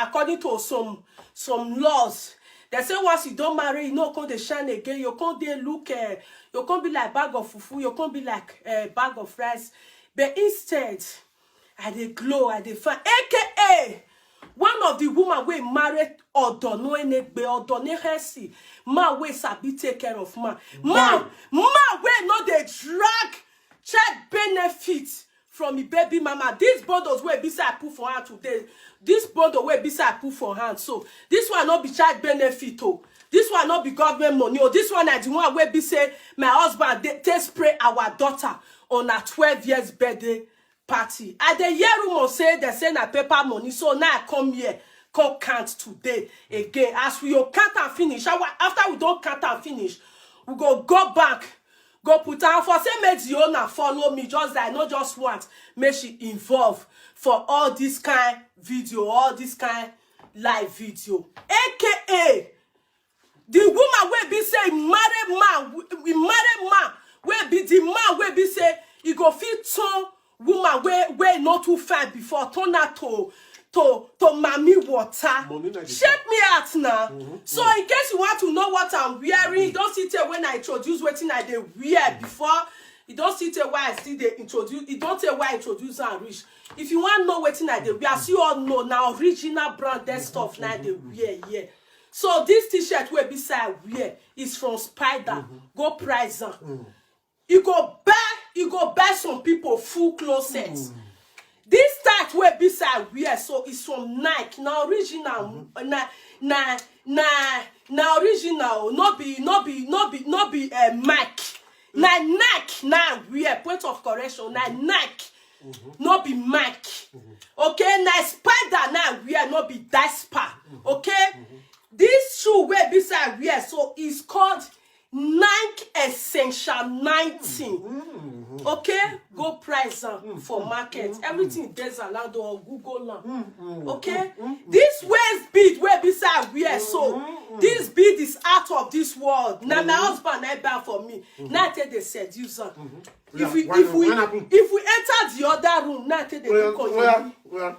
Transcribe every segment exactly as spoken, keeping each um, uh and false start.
According to some some laws, they say once you don't marry, you no come dey shine again. You come dey look, uh, you come be like bag of fufu, you come be like a uh, bag of rice. But instead, I dey glow, I dey fine. A K A one of the woman wey marry Odo no enegbe, Odo no hesi, man wey sabi take care of man. Man, man wey no dey drag child benefit from the baby mama. These bundles wey be say I put for hand today, this bundle wey be say I put for hand, so this one no be child benefit o. This one no be government money o. This one na the one wey be say my husband dey take spray our daughter on her twelve years birthday party. I dey hear rumor say they say na paper money, so now I come here, come count today again. As we go count and finish, our, after we don count and finish, we go go back, go put am for say make the owner follow me, just that I no just want make she involve for all this kind video, all this kind live video. A K A the woman wey be say e marry man, e marry man wey be the man wey be say e go fit turn woman wey wey no too fine before, turn her to to to mami water. Money na the Check me out now. So in case you want to know what I'm wearing, you don see tey when I introduce wetin I dey wear before. You don see tey why I still dey introduce. You don tey why I introduce am reach. If you wan know wetin I dey wear, as you all know, na original branded stuff na I dey wear here. So this t-shirt wey be say I wear is from Spider. Go price am. You go buy, you go buy some people full closet. This tight wey be say I wear so is from Nike. Na original, na na na na original. No be no be no be no be uh, Mike. Na Nike na I wear. Point of correction. Na Nike. No be Mike. Okay, na Spider na I wear. No be Dasper. Okay. This shoe wey be say I wear so is called Nike Essential nineteen. Okay, go price am for market. Everything dey Zalando or Google am. Okay, this waist bead wey be say I wear so, this bead is out of this world. Na my husband na buy for me. Na I take dey seduce am. If we if we if we enter the other room, na I take dey do koyo. Twerk,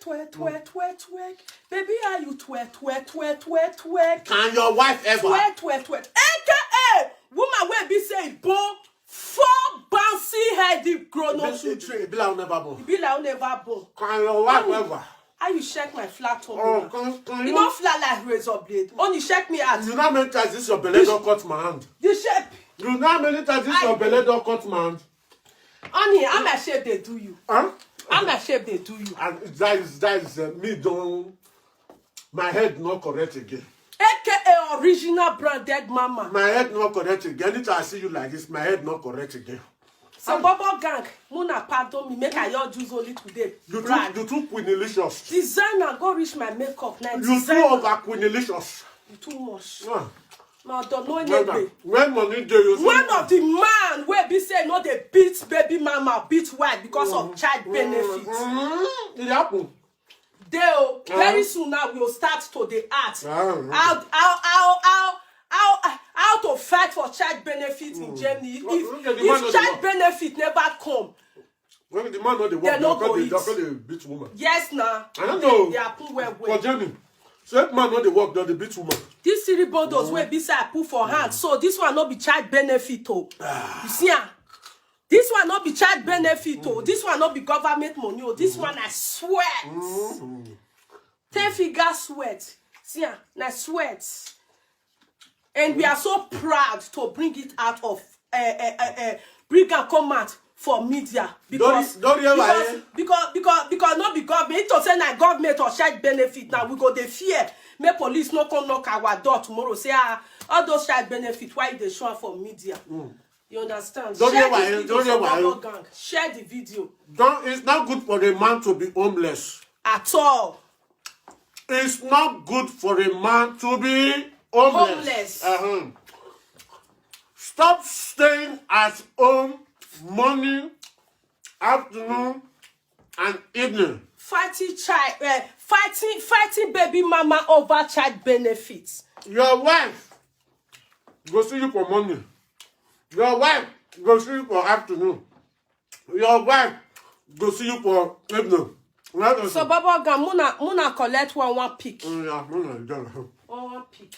twerk, twerk, twerk, twerk. Baby, how you twerk, twerk, twerk, twerk, twerk? Can your wife ever? Twerk, twerk, twerk. A K A woman wey be say e born four bouncy head grown up children. E be like who never born. E be like who never born. Can your wife ever? How you check my flat tummy? Oh, now? Can, can you? You no flat like razor blade. Only check me out. You know how many times this your belle don cut my hand? The shape. You know how many times this your belle don cut my hand? Honey, how my shape dey do you? Huh? How my shape dey do you? And that is that is uh, me don my head no correct again. A K A original branded mama. My head no correct again. Anytime I see you like this, my head no correct again. So Bobo gang, muna pardon me, make I your juice only today. You too, you too queenilicious. Designer go reach my makeup now. You too over queenilicious. You too much. Ah. My daughter no enemy. When money dey you. One of the man wey be say no dey beat baby mama, beat wife because of child benefit. Mm-hmm. It happen. Dey o, very soon now we go start to dey act. How how how how how how to fight for child benefit in Germany if if child benefit never come. When the man no dey work, dem no go eat. Dem go dey beat woman. Yes na. I don't know. Dey happen well well. For Germany, so if man no dey work, dem dey beat woman. These three bundles wey be say I put for hand, so this one no be child benefit o. You see am? This one no be child benefit o. This one no be government money o. This one na sweat. Ten figure sweat. See am, na sweat. And we are so proud to bring it out of uh, uh, uh, uh, bring am come out for media because because because because because no be government. If to say na government or child benefit, now we go dey fear make police no come knock our door tomorrow say ah, all those child benefit, why you dey show am for media? You understand? Share the video for Bobo gang. Share the video. Don't, it's not good for a man to be homeless at all. It's not good for a man to be homeless. Homeless. Uh-huh. Stop staying at home morning, afternoon, and evening. Fighting child, uh, fighting fighting baby mama over child benefits. Your wife go see you for morning. Your wife go see you for afternoon. Your wife go see you for evening. Let us. So, Baba Oga, Muna, Muna collect one, one pick. Mm, yeah, Muna, yeah. One, one pick.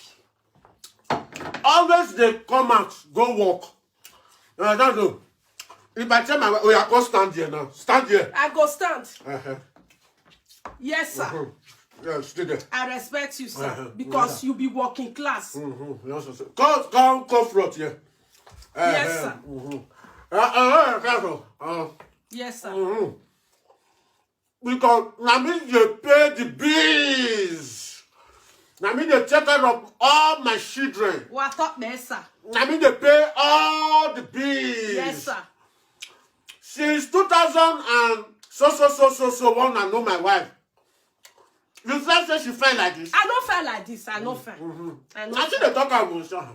Always they come out, go work. Uh, that's all. If I tell my wife, "Oh, yeah, go stand here now. Stand here." I go stand. Uh-huh. Yes, sir. Uh-huh. Yeah, stay there. I respect you, sir, uh-huh, because you be working class. Mm-hmm. Yes, sir. Come, come, come front here. Uh-huh. Yes, sir. Mm-hmm. Uh, uh, uh, careful. Uh, yes, sir. Mm-hmm. Because na me dey pay the bills. Na me dey take care of all my children. Wa talk me, sir. Na me dey pay all the bills. Yes, sir. Since two thousand and so, so, so, so, so, when I know my wife. You say, say she fine like this? I no fine like this. I no fine. Mm-hmm. I no fine. I see the talk about, sir.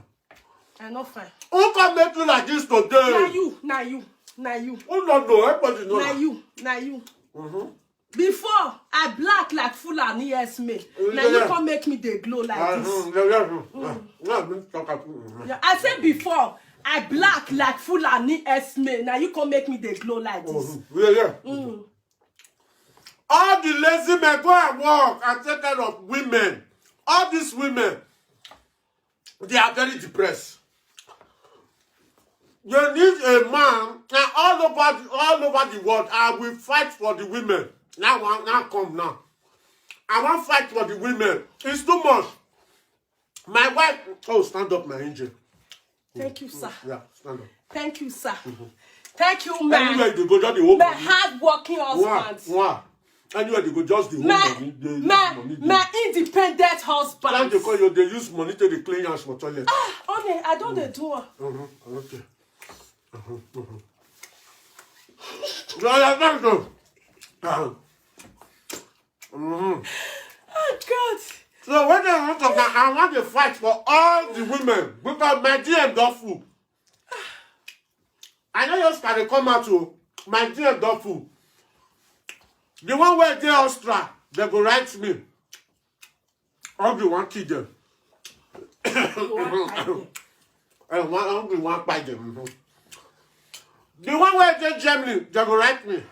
I no fine. Who come make you like this today? Na you, na you, na you. Who no know? Everybody know. Na you, na you. Mm-hmm. Before, I black like Fulani Esme. Mm, yeah, yeah. Na you come make me dey glow like this. Mm-hmm. Yeah, yeah, mm. Mm. Yeah, me talk about, mm-hmm. Yeah, I say before, I black like Fulani Esme. Na you come make me dey glow like this. Mm-hmm. Yeah, yeah. Mm. All the lazy men go and work and take care of women. All these women, they are very depressed. They need a man, and all over the, all over the world, I will fight for the women. Now, one, now come now. I wan fight for the women. It's too much. My wife, oh, stand up, my angel. Thank you, sir. Yeah, stand up. Thank you, sir. Mm-hmm. Thank you, man. Anywhere you go, just dey hold money. My hard-working husband. Mwah, mwah. Anywhere they go, just dey hold money. They use money. My independent husband. Thank you, 'cause you dey use money to dey clean house for toilet. Ah, honey, I don dey do am. Mm-hmm. Okay. Mm-hmm. Mm-hmm. You understand, though? Uh-huh. Mm-hmm. Oh, God. So when they want to, I want to fight for all the women because my D M don full. I know you start to come out to my D M don full. The one where they Austria, they go write me. All the one kill them. You wan fight them? And one, all the one fight them. Mm-hmm. The one where they Germany, they go write me.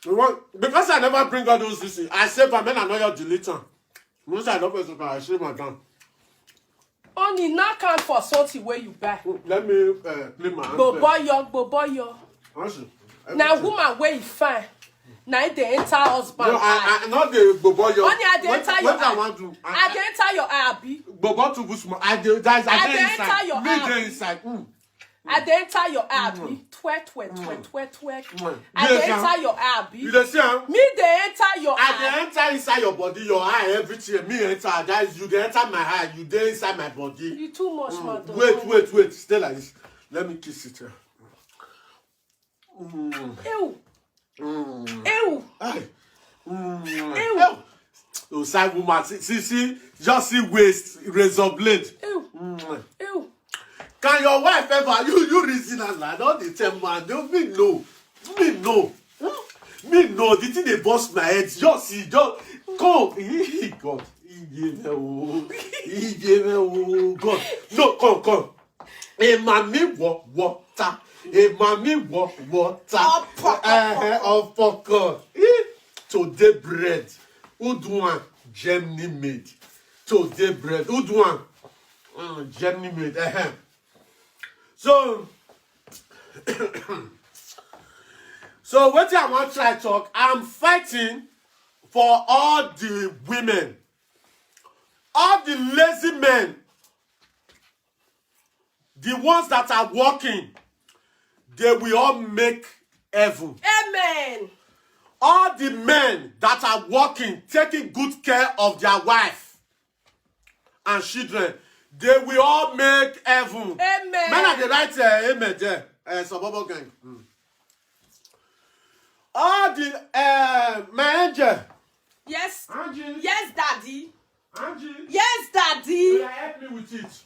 You want, because I never bring all those things. I save am, and I know you delete am. Once I don't person, I save my gun. Only now count for something where you buy. Let me, uh, clean my hand. Boboyo, boboyo. Honestly, na everything. Woman wey e fine, na e dey enter husband eye. No, I, I, not the boboyo. Only I dey enter your eye. What I want to, I, I dey enter your eye, abi? Bobo too small. I dey, guys, I dey inside. I dey enter your eye. Me dey inside. Mm. I dey enter your eye, abi? Twerk, twerk, twerk, twerk, twerk. Mm. I dey enter your eye, abi? You dey see am? Me dey enter your eye. I dey enter inside your body, your eye, everything. Me enter, guys, you dey enter my eye, you dey inside my body. You too much, man. Wait, wait, wait. Stay like this. Let me kiss it here. Mm. Ew. Mm. Ew. Aye. Mm. Ew. Ew. Osai woman, see, see, see, just see waist, razor blade. Ew. Mm. Ew. Can your wife ever, you, you reason am now? Don't dey tell man, don't me know. Me know. Hmm? Me know. The thing dey burst my head. Just see, just come. God. Iye me o. Iye me o. God. No, come, come. A mommy wa-, water. A mommy wa-, water. Opoko. Eh, eh, opoko. Eh, today bread. Who do one? Germany made. Today bread. Who do one? Mm, Germany made. Eh, eh. So, so wetin I wan try talk, I'm fighting for all the women, all the lazy men, the ones that are working, they will all make heaven. Amen. All the men that are working, taking good care of their wife and children, they will all make heaven. Amen. Men are the right, uh, amen there. Uh, Sobobo gang. Mm. All the, uh, my angel. Yes. Angie. Yes, daddy. Angie. Yes, daddy. Will you help me with it?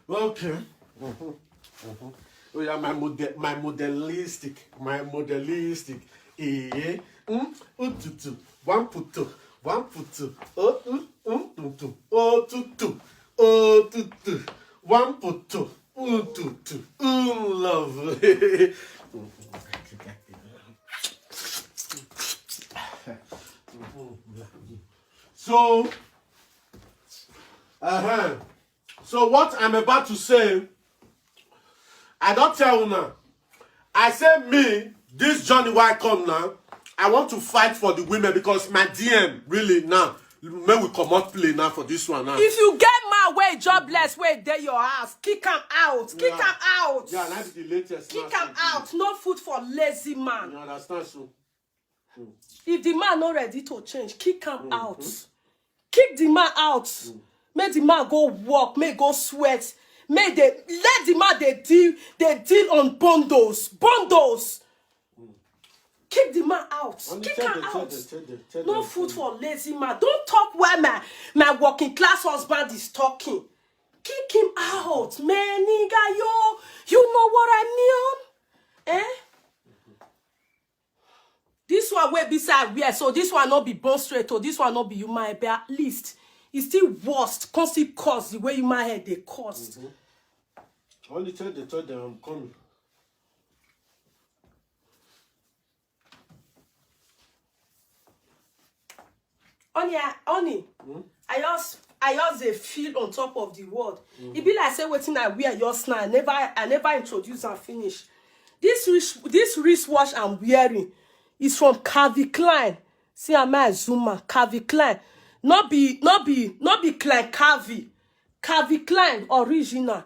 Okay. Mm-hmm. Mm-hmm. Oh yeah, my model, my modelistic, my modelistic. Eh, mm, ututu, one putu, one putu, oh, mm, mm, tutu, oh, tutu, oh, tutu, one putu, mm, tutu, mm, love. So, uh-huh. So what I'm about to say, I don't tell una. I say me, this journey why I come now, I want to fight for the women because my D M really now, may we come out play now for this one now. If you get man wey jobless wey dey your house, kick am out, kick Yeah. am out, Yeah, that's the latest. kick now, am so out. No food for lazy man. You understand? So, If the man not ready to change, kick am out. Kick the man out. Make the man go work, make go sweat. Make they let the man they deal, they deal on bundles, bundles. Kick the man out. Only Kick tell am them, tell out. them, tell them, tell No them. Food for lazy man. Don't talk where my my working class husband is talking. Kick him out, man, nigga, yo. You know what I mean? Eh? This one wey be say I wear, so this one no be bone straight, or this one no be human hair, but at least it's still worst. Come still cause the way human hair dey cause. Only tell the tell them I'm coming. Honey, I, honey, I just I just dey feel on top of the world. E be like say wetin I wear just now, I never I never introduce am finish. This wrist this wristwatch I'm wearing is from Calvin Klein. See am, my Zuma, Calvin Klein. No be no be no be Klein Calvin. Calvin Klein original.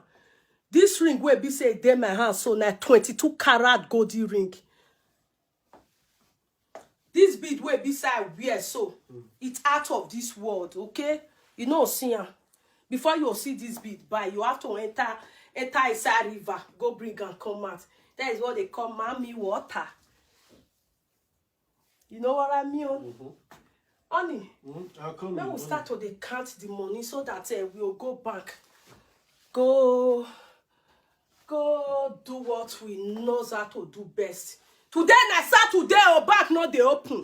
This ring wey be say e dey my hand so na twenty-two carat golden ring. This bead wey be say I wear so, it's out of this world, okay? You know, see am. Before you see this bead, buy, you have to enter enter inside river, go bring and come out. That is what they call mommy water. You know what I mean? Honey, Mm-hmm. I'll come. now in, we come start to dey count the money so that uh, we'll go bank, go go do what we knows how to do best. Today na Saturday, oh, bank no dey open.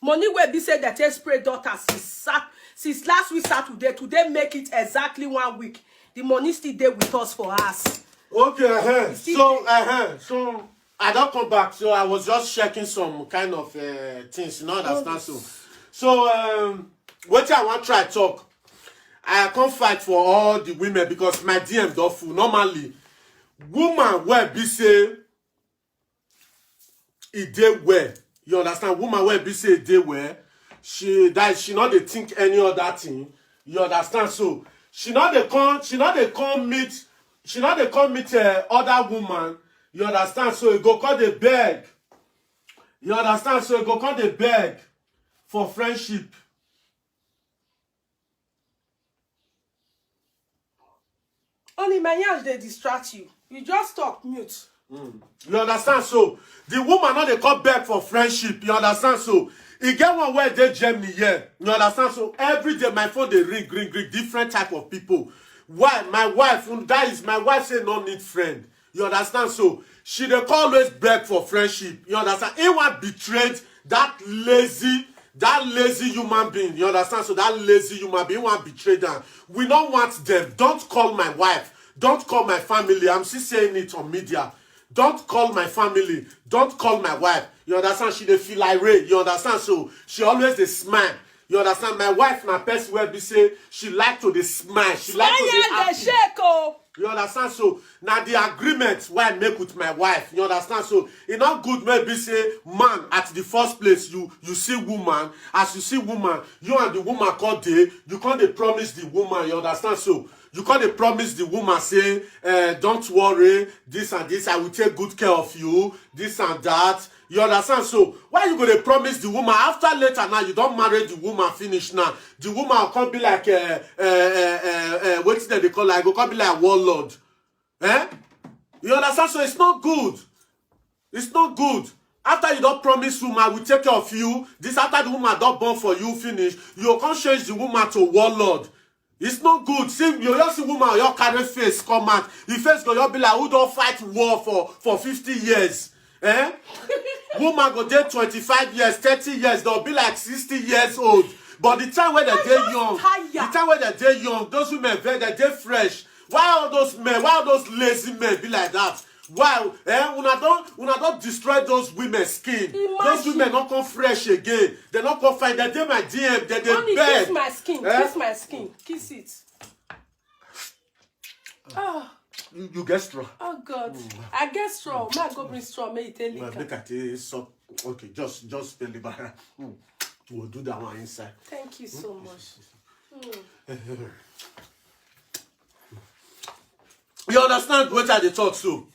Money wey be say that take spray daughter since Sat since last week Saturday, today make it exactly one week. The money still dey with us for us. Okay, uh-huh. still So, dey- uh-huh. So I don't come back. So I was just checking some kind of uh, things. You know, understand? So, so um, what I want try talk. I can't fight for all the women because my D M don't full. Normally, woman will be say e dey well. You understand? Woman will be say e dey well. She that she not dey think any other thing. You understand? So she not dey come. She not dey come meet. She not dey come meet uh, other woman. You understand? So e go come dey beg. You understand? So e go come dey beg for friendship. Only my yansh dey distract you. You just talk mute. You understand? So the woman not dey come beg for friendship. You understand? So e get one wey dey Germany here. You understand? So every day my phone dey ring, ring, ring. Different type of people. Why? My wife, um, that is my wife say no need friend. You understand? So she dey come always beg for friendship. You understand? He want betrayed that lazy, that lazy human being. You understand? So that lazy human being want betray them. We don't want them. Don't call my wife. Don't call my family. I'm still saying it on media. Don't call my family. Don't call my wife. You understand? She dey feel irate. You understand? So she always dey smile. You understand? My wife na person wey be say she like to dey smile. She like to dey Smile dey happy. Shake, oh. You understand? So now the agreement wey I make with my wife. You understand? So e not good maybe say man at the first place you you see woman, as you see woman, you and the woman come dey, you come dey promise the woman. You understand? So you come dey promise the woman say, uh, don't worry, this and this, I will take good care of you, this and that. You understand? So why you go dey promise the woman after later now you don't marry the woman finish now? The woman come be like uh, uh, uh, uh, uh, wetin dem dey call her? Go come be like warlord. Eh? You understand? So it's not good. It's not good. After you don't promise woman, we take care of you. This after the woman don't born for you finish, you can't change the woman to warlord. It's not good. See, you just see woman, your carry face come out. The face go you be like who don't fight war for for fifty years. Eh? Woman go dey twenty-five years, thirty years, they'll be like sixty years old. But the time when they dey just young, tired. The time when they dey young, those women very they dey fresh. Why all those men? Why all those lazy men be like that? Wow, eh? Una don una don destroy those women skin. Those women no come fresh again. They no come fine. They dey my D M. They dey beg. Kiss my skin. Eh? Kiss my skin. Kiss it. Oh. You, you get straw. Oh God. Mm. I get straw. May I go bring straw? May you take liquor. Make I take some. Okay, just just take liquor. Mm. We'll do that one inside. Thank you so much. Mm. You understand what I dey talk so?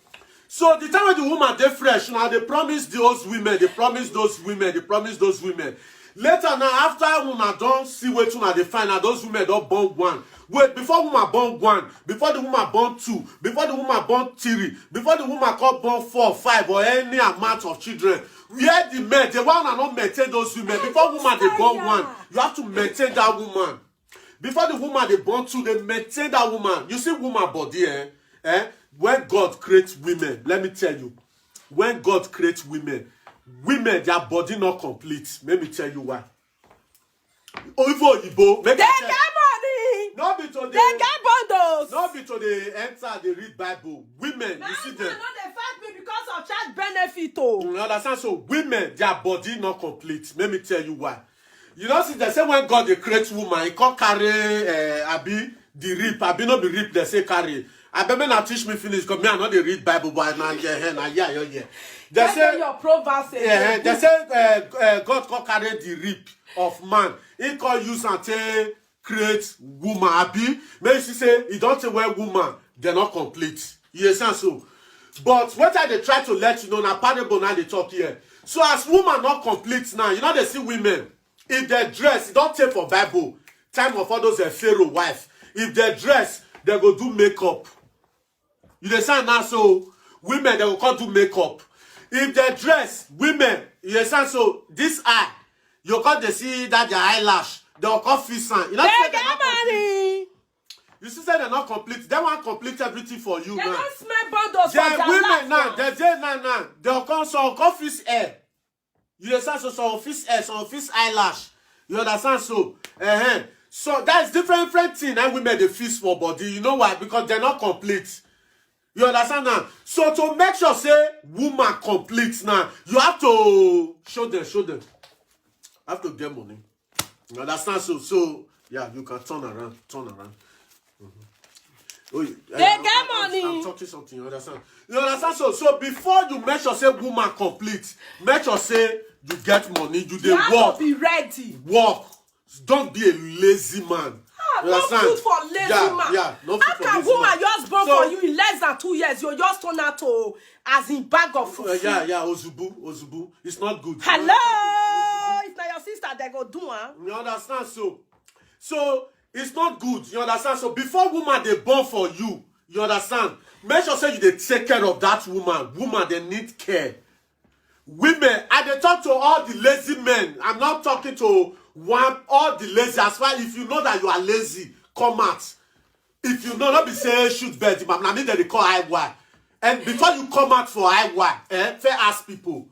So the time when the woman dey fresh, now they promise those women, they promise those women, they promise those women. Later now, after una don see wetin una dey find, now those women don born one. Wait, before woman born one, before the woman born two, before the woman born three, before the woman come born four, five, or any amount of children, where the men, the one una no maintain those women. Before woman dey born one, you have to maintain that woman. Before the woman dey born two, they maintain that woman. You see woman body, eh? Eh? When God create women, let me tell you, when God create women, women, their body not complete. Let me tell you why. Oyibo, oyibo, make I tell you. They get money. No be to dey, they get bundles. No be to dey enter, dey read Bible. Women, you see them. No dey fight me because of child benefit o. You understand? So women, their body not complete. Let me tell you why. You know, see, they say when God dey create woman, he come carry, uh, abi the rib, abi no be rib, they say carry. I bet me now teach me finish, 'cause me, I know they read Bible, but now, yeah, yeah, now, yeah, yeah, yeah. They say your proverbs, yeah, they say, uh, uh, God come carry the rib of man. He come use and take create woman, abi? Make you see say e don take where woman, they not complete. You understand so? But what I dey try to let you know, na parable now they talk here. So as woman not complete now, you know they see women. If they dress, e don take for Bible. Time of all those, uh, Pharaoh wife. If they dress, they go do makeup. You dey sound now so women they go come do makeup. If they dress, women, you dey sound so this eye, you come dey see that their eyelash, they go come fix am. You know they say they get not complete. Money. You see say they not complete. They want complete everything for you now. They don't smell bundles for their women now. They dey now now. They go come, some come fix hair. You dey sound so, some fix hair, some fix eyelash. You understand so? Uh-huh. So that's different, different thing that women they fix for body. You know why? Because they're not complete. You understand now? So to make sure say woman complete now, you have to show them, show them. Have to get money. You understand? So, so yeah, you can turn around, turn around. Mm-hmm. Oh, yeah, they get money. I'm talking something. You understand? You understand? So, so before you make sure say woman complete, make sure say you get money. You dey work. You have to be ready. Work. Don't be a lazy man. Ah, not good for lazy man. Yeah, yeah, not good for lazy man. How can woman just born for you in less than two years? You just turn out to as in bag of food. Uh, yeah, yeah, ozubu, ozubu. It's not good. Hello, if na your sister, they go do am. You understand? So, so it's not good. You understand? So before woman they born for you, you understand? Make sure say you dey take care of that woman. Woman they need care. Women, I dey talk to all the lazy men. I'm not talking to one, all the lazy. As far if you know that you are lazy, come out. If you know, not be say shoot bird, na me that they call I Y. And before you come out for I Y, eh, fair ask people.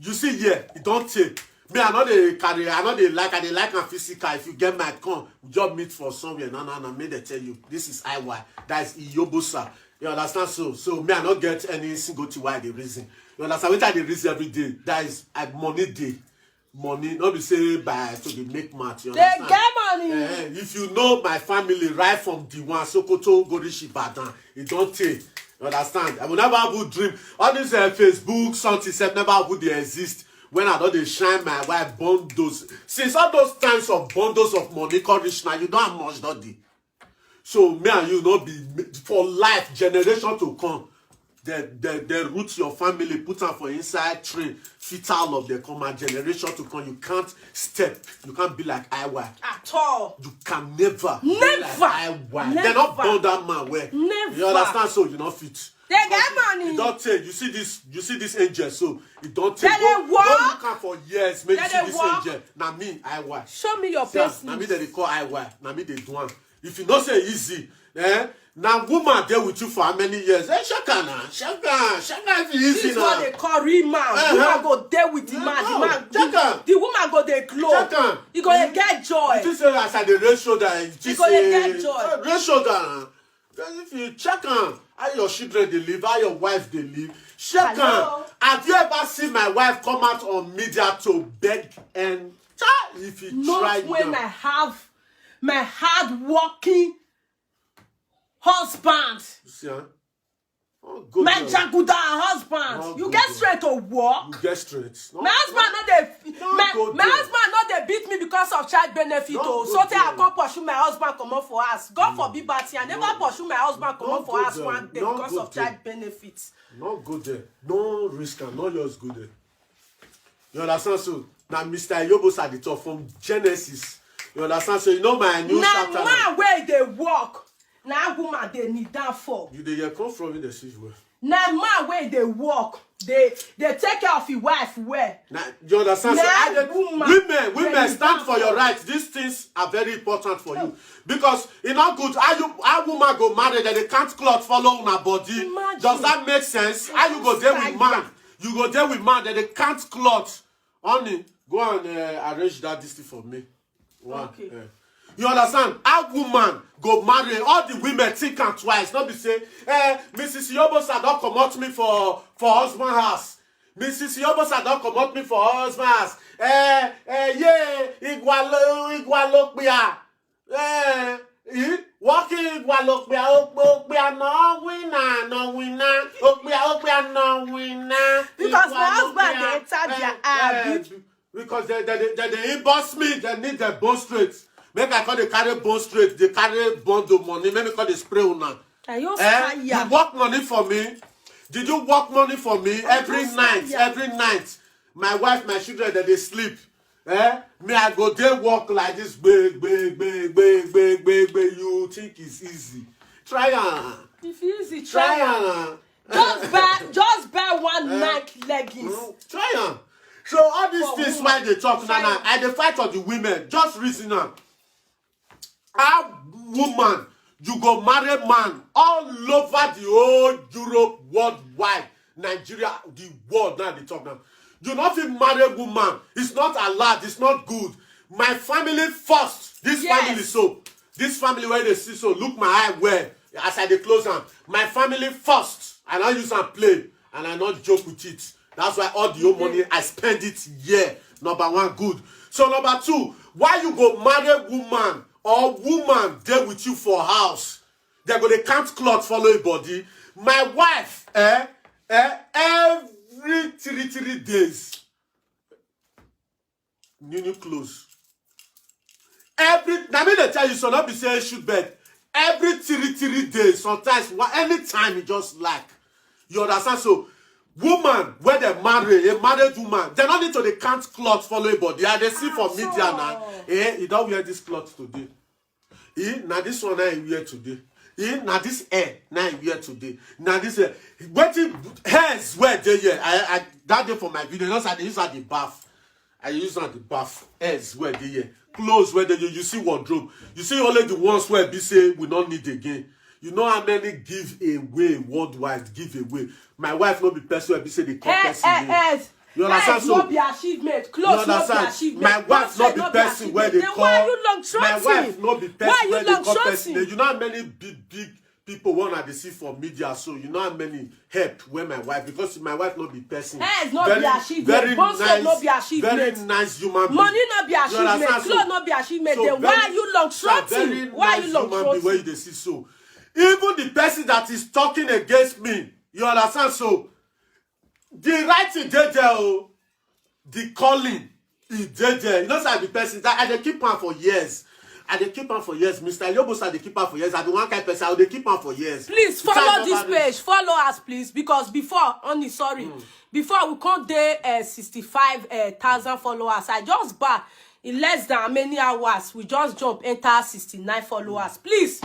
You see here, it don't take. Me, I know they carry, I know they like, I they like and physical. If you get my con, we just meet for somewhere. No, no, no, me they tell you, this is I Y. That is Iyobosa. You understand? So, so me, I not get any single thing why they reason. You understand? Which I they reason every day. That is, I money day. Money, not be say by so they make math. You understand? They get money. Eh, if you know my family right from the one Sokoto go reach Ibadan, it don't take. You understand? I will never have a dream. All this, uh, Facebook, something said never would they exist. When I don't they shine my wife bundles. Since all those times of bundles of money come reach now, you don't have much, don't they? So me and you not be for life, generation to come. They, they, they root your family, put am for inside train, fit all of the come and generation to come. You can't step, you can't be like I Y. At all. You can never be like I Y. Never. They not born that man well. Never. You understand? So you not fit. They get money. You don't take. You see this. You see this angel. So you don't take. They go, go look am for years. Make you see this angel. Na me, I Y. Show me your face. Na me that they call I Y. Na me they do am. If you know say easy, eh? Now woman there with you for how many years? Eh, shaka na, shaka, shaka if you easy. This is what they call real man. Uh-huh. Woman go there with the man. The man, check am. The woman go dey glow. Check am. He go dey get joy. You think say as I dey raise shoulder, you think say, he go dey get joy. Eh, raise shoulder. If you check am, How your children dey live? How your wife dey live? Check am. Have you ever seen my wife come out on media to beg? And child, if you try, not when I have my hard working husband. You see, huh? My jaguda husband. You get strength to work. You get strength. My husband no dey my husband no dey beat me because of child benefit o. So tey I come pursue my husband comot for house. God forbid bad thing. I never pursue my husband comot for house one day because of child benefit. No go there. No risk am. No just go there. You understand? So now Mister Yobo said it all from Genesis. You understand? So you know my new chapter. Na man wey dey work, na woman dey kneel down for. You dey hear come from the see well. Na man wey dey work, dey dey take care of his wife well. Na you understand? So I dey, women, women, stand for your rights. These things are very important for you because e no good how you how woman go marry, dem dey count cloth follow una body. Does that make sense? How you go dey with man? You go dey with man, dem dey count cloth. Honey, go and uh, arrange that this thing for me. One, okay. Uh, you understand? How woman go marry? All the women think am twice. Not be say, eh, Missus Yobosa don comot me for for husband house. Missus Yobosa don comot me for husband house. Eh, eh, yeah, Igwalo, Igwalo Pia. Eh, eh, walking Igwalo Pia, Okpia no winner, no winner. Okpia, Okpia no winner. Because my husband dey enter their eye. Because they they they, they inbox me, they need the bone straight. Make I call the carry bone straight, they carry bundle money, make me call the spray una. Eh? You work money for me? Did you work money for me? Every night, every night, my wife, my children, that they sleep. Eh? Me, I go there work like this, big, big, big, big, big, big, big. You think it's easy? Try am. If easy, try am. Just buy, just buy one Nike leggings. Try am. So all these things why they talk now, now, I dey fight for the women. Just reason am. How woman you go marry man all over the whole Europe, worldwide, Nigeria, the world now they talk now. You not fit marry woman. It's not allowed. It's not good. My family first. This family so. This family where they see so. Look my eye well. As I dey close am, my family first. I no use am play and I no joke with it. That's why all the whole money I spend it here. Number one, good. So number two, why you go marry woman or woman dey with you for house? They go dey count cloth follow your body. My wife, eh, eh, every three three days, new new clothes. Every now me dey tell you so not be say shoot bed. Every three three days, sometimes one anytime you just like. You understand? So woman where they marry, a married woman, they no need to dey count cloth follow your body. I dey see for media now. Eh, you don't wear this cloth today. Eh, now this one I wear today. Eh, now this hair now I wear today. Now this hair. Wetin hairs wear dey here? I, I that day for my video, just I dey use at the bath. I use at the bath. Hairs wear dey here. Clothes wear dey here. You see wardrobe. You see only the ones where be say we don't need again. You know how many give away worldwide give away. My wife no be person where be say they come person name. You understand? So no be achievement. Clothes no be achievement. My wife no be person where they call. Why you long shorting? My wife no be person where they call person name. You know how many big big people one I dey see for media, so you know how many help when my wife, because my wife no be person. Hair is not be achievement. Bone straight no be achievement. Very nice human being. Money no be achievement. Clothes no be achievement. Then why you long shorting? Why you long shorting? Where you dey see so, even the person that is talking against me, you understand? So the right thing dey there o. The calling e dey there. You know say I be person that I dey keep am for years. I dey keep am for years. Mister Yobosa dey keep am for years. I be one kind person, I dey keep am for years. Please follow this page. Follow us, please, because before, only sorry, before we come dey uh, sixty-five thousand followers. I just back in less than many hours. We just jump enter sixty-nine followers. Please,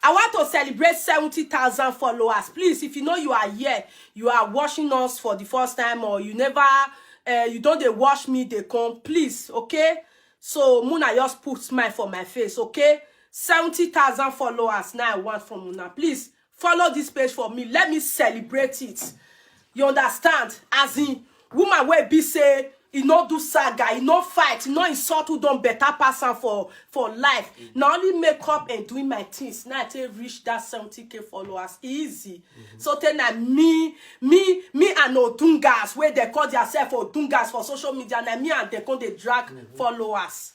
I want to celebrate seventy thousand followers. Please, if you know you are here, you are watching us for the first time, or you never, uh, you don't dey watch me, they come. Please, okay? So Muna just put smile for my face, okay? Seventy thousand followers now I want from Muna. Please follow this page for me. Let me celebrate it. You understand? As in, woman wey be say E no do saga, e no fight, e no insult who don better pass am for for life. Na only make up and doing my things na I take reach that seventy k followers. Easy. So tey na me, me, me and Odungas wey dey call theirself Odungas for social media, na me and dem come dey drag followers.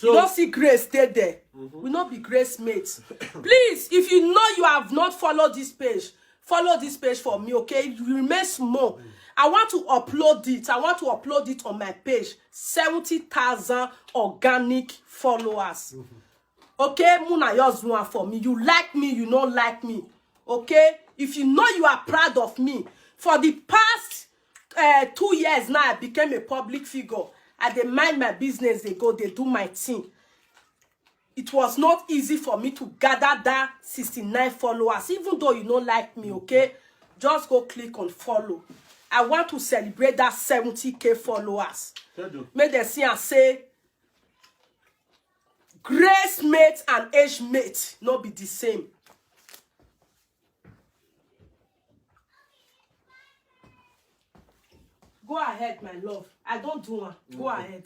You no see Grace dey there. We no be Grace mates. Please, if you know you have not followed this page, follow this page for me, okay? You remain small. I want to upload it. I want to upload it on my page. Seventy thousand organic followers. Okay, Muna, just do one for me. You like me, you no like me. Okay? If you know you are proud of me, for the past uh, two years now, I became a public figure. I dey mind my business, dey go, dey do my thing. It was not easy for me to gather that sixty-nine followers, even though you no like me, okay? Just go click on follow. I want to celebrate that seventy k followers. Make dem see and say, Grace mate and age mate no be the same. Go ahead, my love. I don't do one. Go ahead.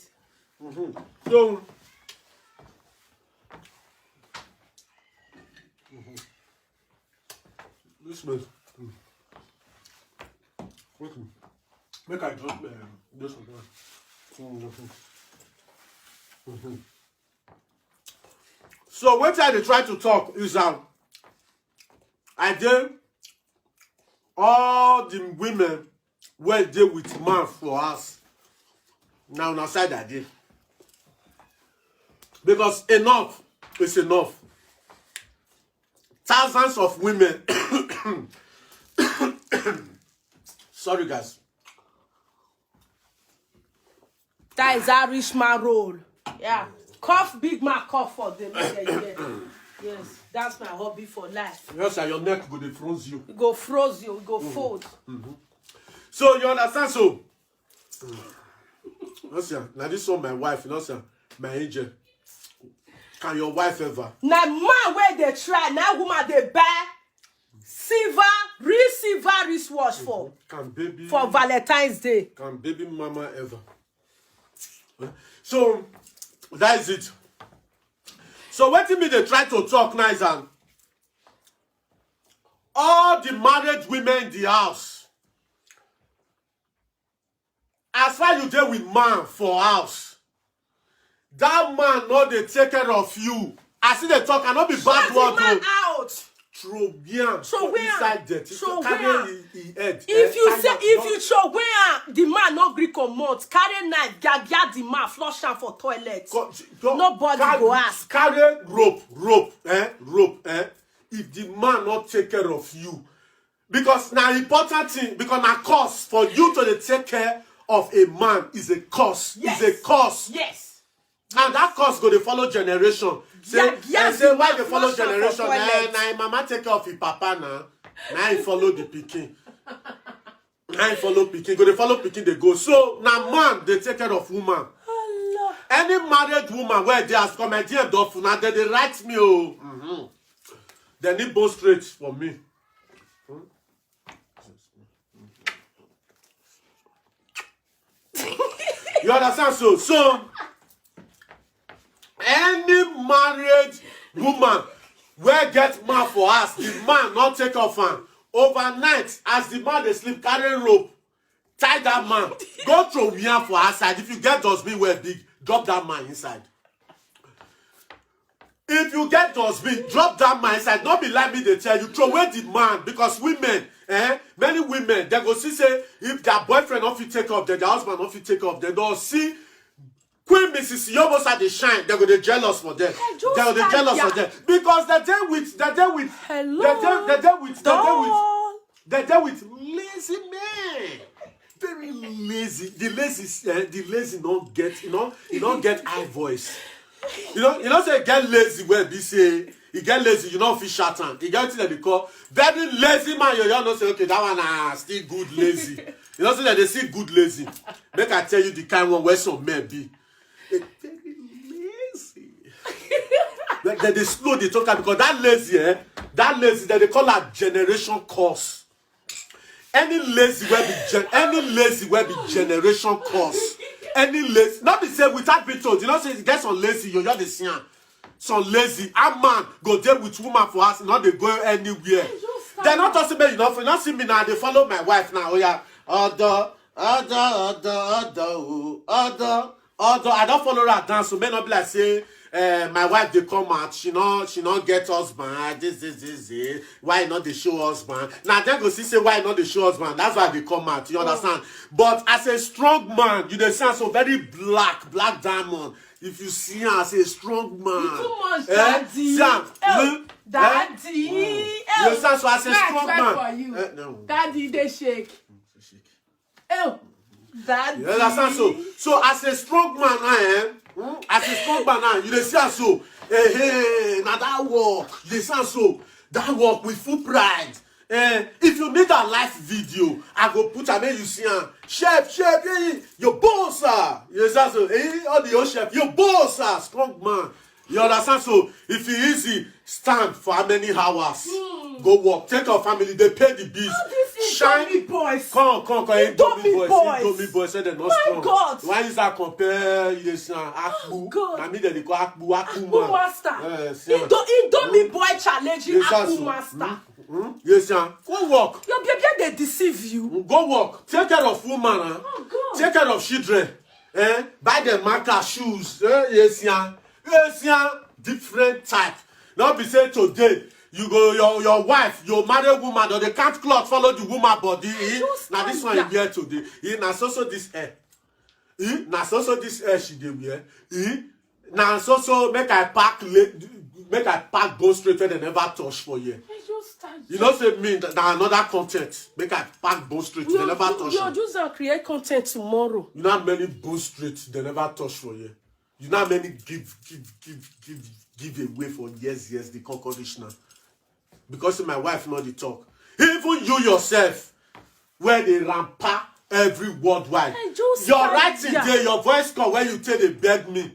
So, this place. Wait. Make I drop um, this one. So wetin I dey try to talk is um, I dey all the women wey dey with man for house na una side I dey because enough is enough. Thousands of women sorry guys. That is how rich man roll. Yeah. Cough, big man cough for them. Yes, that's my hobby for life. Yes, sir, your neck go dey froze you. E go froze you, e go fold. So you understand so? Yes, sir. Now this one my wife, you know, sir, my angel. Can your wife ever? Na man wey dey try, na woman dey buy silver, real silver wristwatch for Can baby for Valentine's Day. Can baby mama ever? So that is it. So wetin me dey try to talk now is um, all the married women in the house, as far you dey with man for house, that man no dey take care of you. As e dey talk, I no be bad word o. Out. Throw am for inside dirty. Carry him head. If you say if you throw am, the man no gree comot. Carry knife, gagia the man, flush am for toilet. Nobody go ask. Carry rope, rope, eh, rope, eh. If the man no take care of you, because na important thing, because na cost for you to dey take care of a man is a cost. Yes. Is a cost. Yes. And that cost go dey follow generation. Say, yeah, yeah, say why dey follow generation? Na, na him mama take care of him papa na. Na him follow the pikin. Na him follow pikin. Go dey follow pikin dey go. So na man dey take care of woman. Allah. Any married woman wey dey as come my D M don full na dem dey write me o. Mm-hmm. Dem need bone straight for me. You understand? So, so any married woman wey get man for house, the man not take off am overnight. As the man dey sleep, carry rope, tie that man, go throw am for outside. If you get dustbin wey big, drop that man inside. If you get dustbin, drop that man inside. No be like me dey tell you, throw away the man because women, eh, many women they go see say if their boyfriend no fit take off, then their husband no fit take off, they don see Queen Missus Iyobosa dey shine, they go dey jealous for them. They go dey jealous for them because they dey with, they dey with, they dey, they dey with, they dey with, they dey with lazy men. Very lazy. The lazy, eh, the lazy no get, you know, you no get high voice. You know, you know say get lazy wey be say e get lazy, you no fit shout am. E get wetin dem dey call very lazy man. You, you know say okay, that one na still good lazy. You know say dem dey see good lazy. Make I tell you the kind one wey some men be. They very lazy. Like dem dey slow dey talk am because that lazy, eh, that lazy dem dey call am generation curse. Any lazy wey be gen any lazy wey be generation curse. Any lazy, not be say without being told, you know say e get some lazy, you just dey see am. Some lazy, a man go dey with woman for house, e no dey go anywhere. Dem no talk say make you no, you no see me now, I dey follow my wife now. Oya, odo, odo, odo, odo, o, odo, odo. I don follow her down, so make no be like say, eh, my wife dey come out, she no, she no get husband. This, this, this, this. Why you no dey show husband? Now dem go see say why you no dey show husband. That's why I dey come out. You understand? But as a strong man, you dey see am so very black, black diamond. If you see am as a strong man, You too much, eh, Daddy. See am, Oh, hmm? Daddy. Eh? Oh, You see am so as a try, strong try man. For you. Eh, no. Daddy, dey shake. Oh, Daddy. You understand? So, so as a strong man now, eh? Hmm? As a strong man now, you dey see am so. Hey, hey, na that work. You dey see am so. That work with full pride. Eh, if you need a live video, I go put am make you see am. Chef, chef, hey, your boss, sir. You dey see am so. Hey, all the old chef, your boss, sir. Strong man. You understand? So, if e easy, stand for how many hours? Go work, take your family, dey pay the bills. All these Shine. Indomie boys. Come, come, come, Indomie Indomie boys, boys. Indomie boys, say dem no My strong. God. Why you start compare? You dey see am, Akpu. God. Na me dem dey call Akpu, Akpu Akpu man. master. Eh, see am. Indo Indomie boy challenging You see am Akpu so. master. Hmm? You see am. Go work. Your baby dey deceive you. Go work. Take care of woman. Huh? Oh, God. Take care of children. Eh? Buy them marker shoes. Eh? Yes, yeah. Yes, yeah. Different type. Not be say today you go your your wife, your married woman, or the count cloth follow the woman body. Eh? Just Now this calm one down. Here today. Eh? Now so so this eh. Eh? Now so so this eh she dey wear. Eh? Now so so make I pack late, make I pack go straight where they never touch for here. I just stand. You know say me na another content. Make I pack bone straight. They Your, never your, touch your am. Juice and create content tomorrow. You know how many bone straight they never touch for here. You know how many give give give give give away for years years they come come reach now. Because my wife not the talk. Even you yourself, where they rampa every worldwide. I just Your stand writing here. There, your voice call where you tell they beg me.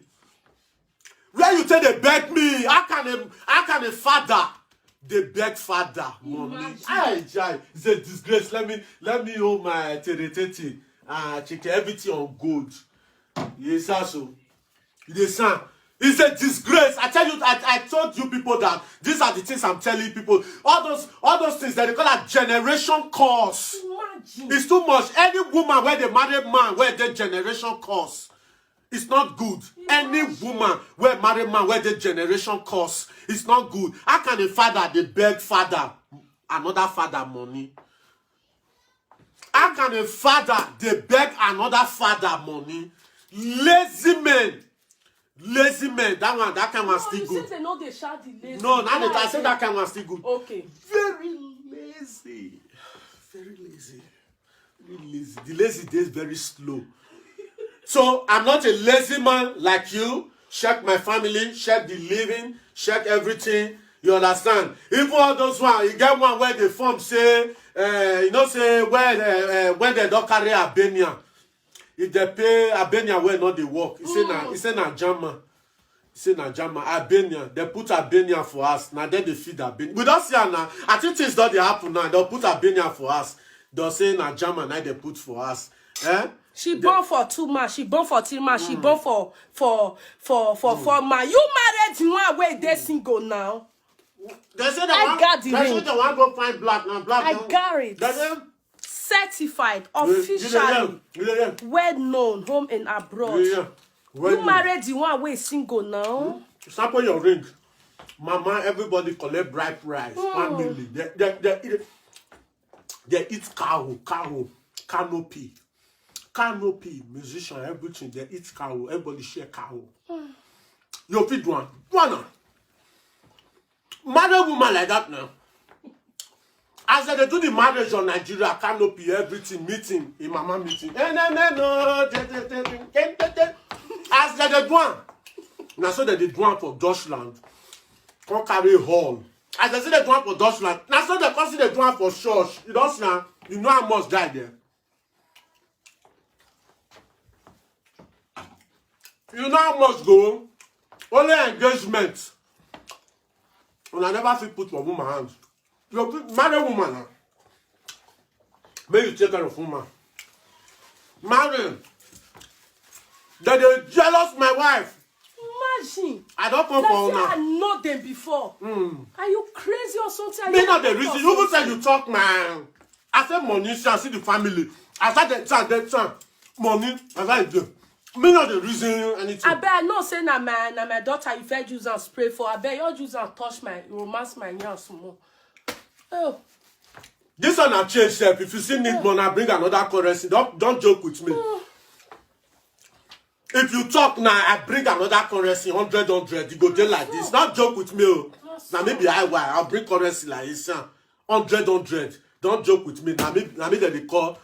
Where you tell they beg me? How can a how can a father they beg father money? Imagine. Ay, jai, it's a disgrace. Let me let me hold my teretete. Ah, check everything on gold. Yes, sir. So you dey sound. It's a disgrace. I tell you, I, I told you people that these are the things I'm telling people. All those all those things that they call a generation curse. Imagine. It's too much. Any woman where they marry man where they generation curse, it's not good. Any woman where marry man where they generation curse, it's not good. How can a father they beg father another father money? How can a father they beg another father money? Lazy men, lazy men. That one, that kind one No, still you good. Say they know they shout the lazy. No, now that I Like say that kind one still good. Okay. Very lazy, very lazy, very lazy. The lazy day is very slow. So I'm not a lazy man like you. Check my family, check the living, check everything. You understand? Even all those one, you get one where they form say, uh, you know, say where uh, uh, when they don't carry Albania, if they pay Albania where not they work, he say na, he say na German. He say na German, Albania. They put Albania for us. Now then they feed Albania. We don't see her now. I think things don't they happen now. They'll put Albania for us. They'll say na German, now they put for us. Eh? She born for two man. She born for three man. She born for for for for four man. You married the one where they single now. They say I that one, got the they say ring. They want go find black now. Black I don't- got it. They say, Certified, you- you dey officially, hear? You dey hear? Well known, home and abroad. You dey hear? Well You known. Married the one where single now. Sample your ring. Mama, everybody collect bride price. Family. They, they, they, eat- they eat cow, cow, canopy. Canopy, musician, everything. They eat cow. Everybody share cow. You fit do one. Do one now. Marry woman like that now. As they do the marriage on Nigeria, canopy, everything, meeting, in mama meeting. Eh, no, no, no, je, je, je, je, je, je, je. As they dey do am, na so they dey do am for Dutchland. Come carry hall. As they say they do am for Dutchland, na so they come see they do am for church. You don't see am, you know how much die there. You know how much go? Only engagement. Una never fit put for woman hand. You fit marry woman now. Make you take care of woman. Marry. Dem dey jealous my wife. Imagine. I don come Like for say I una. Know them before. Mm. Are you crazy or something? Are Me you not the mad or reason. You go say something? You talk, man. I say money, shall see the family. I said that time, that time. Money, I like them. Me not the reason anything. I bet I know say na my na my daughter you fit use and spray for. I bet you use and touch my romance my young small. Oh, This one na change sef. If you see need money, I bring another currency. Don't don't joke with me. If you talk now, I bring another currency, hundred hundred. You go dey like this. Not joke with me, oh. Now maybe I why I'll bring currency like this, huh? Hundred hundred. Don't joke with me. Now me now me that they call